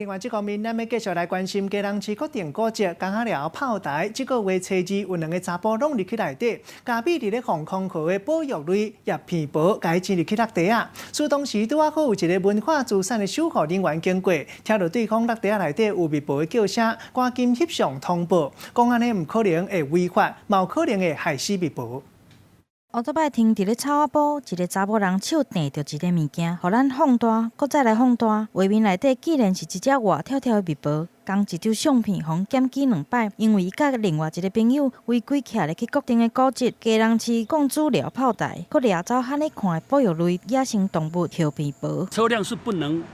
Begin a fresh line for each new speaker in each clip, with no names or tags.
另外，這方面咱欲繼續來關心基隆市國定古蹟江仔寮炮台。這個月初二有兩个查埔挵入去內底，共秘佇咧防空壕的保育類葉片婆共伊遷入去落地仔。事當時拄仔好有一个文化資產的守護人員經過，聽著對方落地仔內底有密婆的叫聲，趕緊翕相通報，講按呢毋可能會違法，嘛有可能會害死密婆。
烏頭擺停佇咧草仔埔，一个查某人手提著一个物件，予咱放大，閣再來放大。畫面內底竟然是一隻活跳跳的密婆，仝一張相片予人檢舉兩擺，因為伊佮另外一个朋友違規徛入去國定的古蹟基隆市貢子寮炮台，閣掠走罕咧看的保育類野生動物葉片婆。
車輛是不能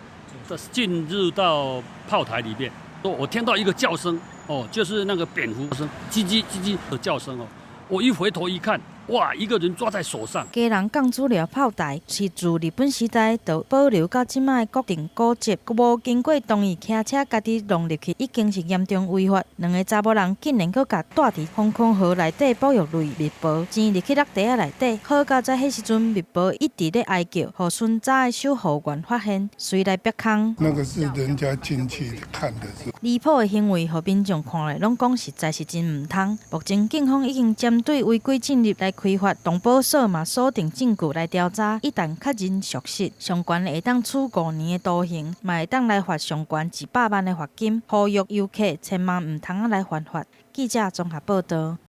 進入到炮台裡面。我聽到一個叫聲，哦，就是那個蝙蝠聲，唧唧唧唧的叫聲哦。我一回頭一看，哇！一個人抓在手上。
基隆貢子寮炮台是自日本時代就保留到這擺的國定古蹟，無經過同意，騎車家己弄入去，已經是嚴重違法。兩个查某人竟然閣共蹛佇防空壕內底保育類密婆遷入去落地仔內底。好佳哉彼時陣密婆一直咧哀叫，予巡查的守護員發現，隨來逼空。
那個是人家進去看的。
離譜的行為，予民眾看來攏講實在是真毋通。目前警方已經針對違規進入來開罰，動保所嘛鎖定證據來調查，一旦確認屬實，上懸會當處5年的徒刑，嘛會當來罰上懸100萬的罰金。呼籲遊客千萬毋通來犯法。記者綜合報導。